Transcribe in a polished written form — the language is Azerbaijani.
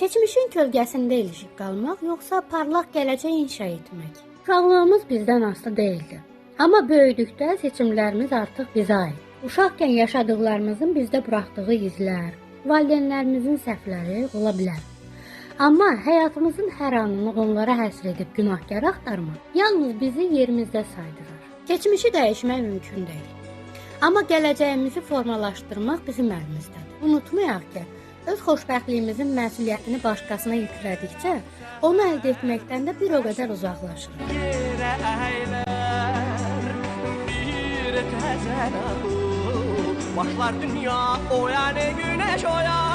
Keçmişin kölgəsində ilişib qalmaq yoxsa parlaq gələcək inşa etmək? Uşaqlığımız bizdən asılı deyildi. Amma böyüdükdə seçimlərimiz artıq bizə aid. Uşaqkən yaşadıqlarımızın bizdə buraxdığı izlər, valideynlərimizin səhvləri ola bilər. Amma həyatımızın hər anını onlara həsr edib günahkar axtarmaq yalnız bizi yerimizdə saydırır. Keçmişi dəyişmək mümkün deyil. Amma gələcəyimizi formalaşdırmaq bizim əlimizdədir. Unutmayaq ki, öz xoşbəxtliyimizin məsuliyyətini başqasına yüklədikcə, onu əldə etməkdən də bir o qədər uzaqlaşırıq. Yerə əylər bir təzə nağıl. Başlar dünya o yani güneş o yani.